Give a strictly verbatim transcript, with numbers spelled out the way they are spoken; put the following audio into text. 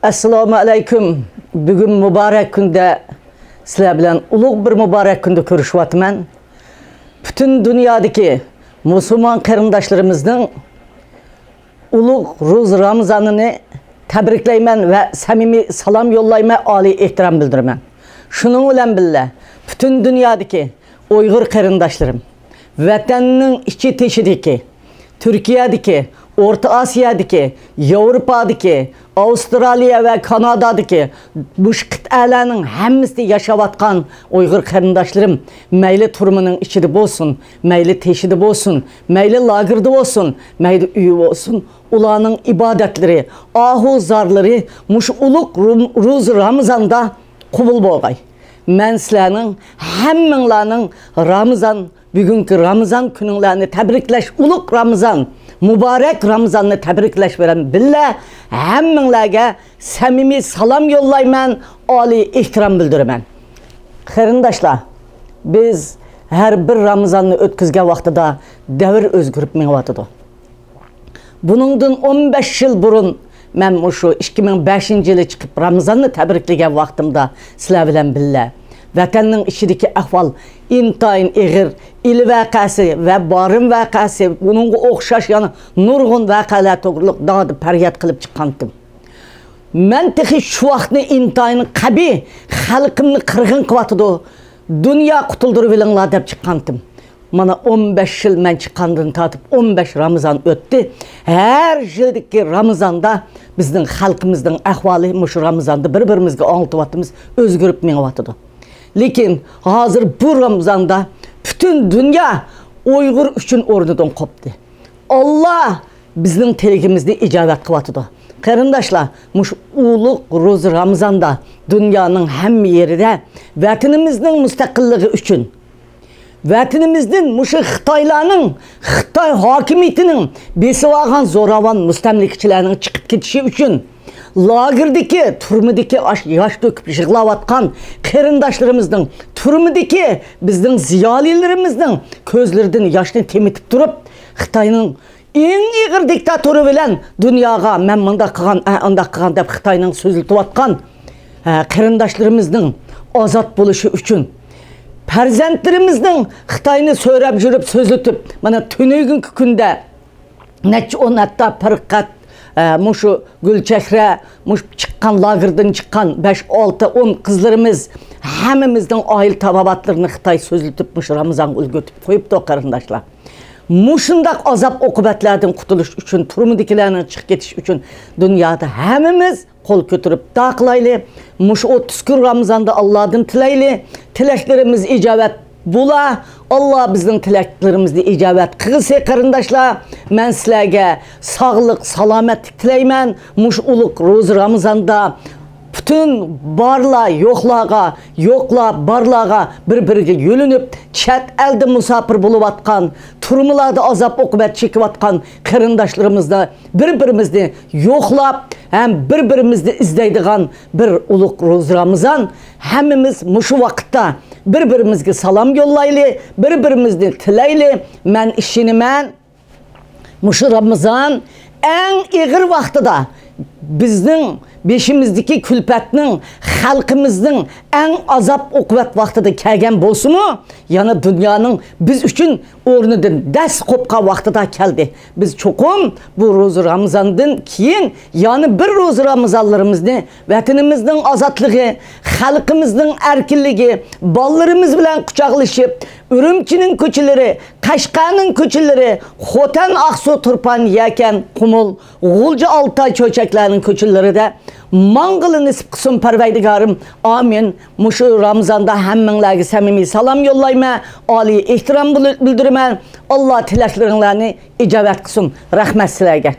ئەسسالامۇ ئەلەيكۇم. بۈگۈن مۇبارەك كۈندە سىلەر بىلەن ئۇلۇغ بىر مۇبارەك كۈندە كۆرۈشۈۋاتىمەن. پۈتۈن دۇنيادىكى مۇسۇلمان قېرىنداشلىرىمىزنىڭ ئۇلۇغ روزا رامىزانىنى تەبرىكلەيمەن ۋە سەمىمىي سالام يوللايمەن، ئالىي ئېھتىرام بىلدۈرىمەن. شۇنىڭ بىلەن بىللە، پۈتۈن دۇنيادىكى ئۇيغۇر قېرىنداشلىرىم، ۋەتەننىڭ ئىچى تېشىدىكى، تۈركىيەدىكى، ئورتا ئاسىيادىكى، ياۋروپادىكى، ئاۋسترالىيە ۋە كانادادىكى مۇشۇ قىتئەلەرنىڭ ھەممىسىدە ياشاۋاتقان ئۇيغۇر قېرىنداشلىرىم، مەيلى تۈرمىنىڭ ئىچىدە بولسۇن، مەيلى تېشىدا بولسۇن، مەيلى لاگېردا بولسۇن، مەيلى ئۆيى بولسۇن، ئۇلارنىڭ ئىبادەتلىرى، ئاھۇ زارلىرى مۇشۇ ئۇلۇغ رۇم-، روزا رامىزاندا قوبۇل بولغاي. مەن سىلەرنىڭ ھەممىڭلارنىڭ رامىزان، بۈگۈنكى رامىزان كۈنۈڭلارنى تەبرىكلەش، ئۇلۇغ رامىزان، مۇبارەك رامىزاننى تەبرىكلەش بىلەن بىللە، ھەممىڭلارغا سەمىمىي سالام يوللايمەن، ئالىي ئېھتىرام بىلدۈرىمەن. قېرىنداشلار، بىز ھەر بىر رامىزاننى ئۆتكۈزگەن ۋاقتىدا دەۋر ئۆزگىرىپ مېڭىۋاتىدۇ. بۇنىڭدىن ئون بەش يىل بۇرۇن مەن مۇشۇ ئىككى مىڭ بەشىنچى يىلى چىقىپ رامىزاننى تەبرىكلىگەن ۋاقتىمدا سىلەر بىلەن بىللە ۋەتەننىڭ ئىچىدىكى ئەھۋال ئىنتايىن ئېغىر، ئىلى ۋەقەسى ۋە بارىن ۋەقەسى، بۇنىڭغا ئوخشاش يەنە نۇرغۇن ۋەقەلەر توغرۇلۇق داد پەرياد قىلىپ چىققانتىم. مەن تېخى شۇ ۋاقىتنى ئىنتايىن قەبىھ، خەلقىمنى قىرغىن قىلىۋاتىدۇ، دۇنيا قۇتۇلدۇرۇۋېلىڭلار دەپ چىققانتىم. مانا ئون بەش يىل مەن چىققاندىن تارتىپ ئون بەش رامىزان ئۆتتى. ھەر يىلدىكى رامىزاندا بىزنىڭ خەلقىمىزنىڭ ئەھۋالى مۇشۇ رامىزاندا بىر-بىرىمىزگە ئاڭلىتىۋاتىمىز، ئۆزگىرىپ مېڭىۋاتىدۇ. لېكىن ھازىر بۇ رامىزاندا پۈتۈن دۇنيا ئۇيغۇر ئۈچۈن ئورنىدىن قوپتى. ئاللا بىزنىڭ تىلىكىمىزنى ئىجابەت قىلىۋاتىدۇ. قېرىنداشلار، مۇشۇ ئۇلۇغ روزا رامىزاندا دۇنيانىڭ ھەممە يېرىدە ۋەتىنىمىزنىڭ مۇستەقىللىقى ئۈچۈن، ۋەتىنىمىزدىن مۇشۇ خىتايلارنىڭ، خىتاي ھاكىمىيىتىنىڭ بېسىۋالغان زوراۋان مۇستەملىكىچىلەرنىڭ چىقىپ كېتىشى ئۈچۈن، لاگېردىكى، تۈرمىدىكى ئاش-، ياش تۆكۈپ يىغلاۋاتقان قېرىنداشلىرىمىزنىڭ، تۈرمىدىكى بىزنىڭ زىيالىيلىرىمىزنىڭ كۆزلىرىدىن ياشنى تېمىتىپ تۇرۇپ، خىتاينىڭ ئەڭ ئېغىر دىكتاتورى بىلەن دۇنياغا «مەن مۇنداق قىلغان، ئە، ئانداق قىلغان» دەپ خىتاينىڭ سۆزلىتىۋاتقان، ئە، قېرىنداشلىرىمىزنىڭ ئازاد بولۇشى ئۈچۈن، پەرزەنتلىرىمىزنىڭ خىتاينى سۆرەپ يۈرۈپ سۆزلىتىپ، مانا، تۈنۈگۈنكى كۈندە نەچچە ئون، ھەتتا پەرقەت، ئە، مۇشۇ گۈلچېھرە، مۇشۇ چىققان، لاگېردىن چىققان بەش، ئالتە، ئون قىزلىرىمىز ھەممىمىزنىڭ ئائىلە تاۋابىئاتلىرىنى خىتاي سۆزلىتىپ، مۇشۇ رامىزانغا ئۈلگۈرتۈپ قويۇپتۇ، قېرىنداشلار. مۇشۇنداق ئازاب-ئوقۇبەتلەردىن قۇتۇلۇش ئۈچۈن، تۈرمىدىكىلەرنىڭ چىقىپ كېتىشى ئۈچۈن دۇنيادا ھەممىمىز قول كۆتۈرۈپ دۇئا قىلايلى. مۇشۇ ئوتتۇز كۈن رامىزاندا ئاللادىن تىلەيلى، تىلەكلىرىمىز ئىجابەت بولا. ئاللا بىزنىڭ تىلەكلىرىمىزنى ئىجابەت قىلسا، قېرىنداشلار، مەن سىلەرگە ساغلىق، سالامەتلىك تىلەيمەن. مۇشۇ ئۇلۇغ روزا رامىزاندا پۈتۈن بارلار يوقلارغا، يوقلار بارلارغا بىر-بىرىگە يۆلىنىپ، چەت ئەلدە مۇساپىر بولۇۋاتقان، تۈرمىلاردا ئازاب-ئوقۇبەت چېكىۋاتقان قېرىنداشلىرىمىزنى بىر-بىرىمىزنى يوقلاپ ھەم بىر-بىرىمىزنى ئىزدەيدىغان بىر ئۇلۇغ روزا رامىزان. ھەممىمىز مۇشۇ ۋاقىتتا بىر-بىرىمىزگە سالام يوللايلى، بىر-بىرىمىزنى تىلەيلى. مەن ئىشىنىمەن، مۇشۇ رامىزان ئەڭ ئېغىر ۋاقتىدا، بىزنىڭ بېشىمىزدىكى كۈلپەتنىڭ، خەلقىمىزنىڭ ئەڭ ئازاب-ئوقۇبەت ۋاقتىدا كەلگەن بولسىمۇ، يەنە دۇنيانىڭ بىز ئۈچۈن ئورنىدىن دەس قوپقان ۋاقتىدا كەلدى. بىز چوقۇم بۇ روزا رامىزاندىن كېيىن يەنە بىر روزا رامىزانلىرىمىزنى ۋەتىنىمىزنىڭ ئازادلىقى، خەلقىمىزنىڭ ئەركىنلىكى، بالىلىرىمىز بىلەن قۇچاقلىشىپ، ئۈرۈمچىنىڭ كوچىلىرى، قەشقەرنىڭ كوچىلىرى، خوتەن، ئاقسۇ، تۇرپان، يەكەن، قۇمۇل، غۇلجا، ئالتاي، چۆچەكلەرنىڭ كوچىلىرىدە ماڭغىلى نېسىپ قىلسۇن، پەرۋەردىگارىم. ئامىن. مۇشۇ رامىزاندا ھەممىڭلارغا سەمىمىي سالام يوللايمەن، ئالىي ئېھتىرام بىلدۈرىمەن. ئاللا تىلەكلىرىڭلارنى ئىجابەت قىلسۇن. رەھمەت سىلەرگە.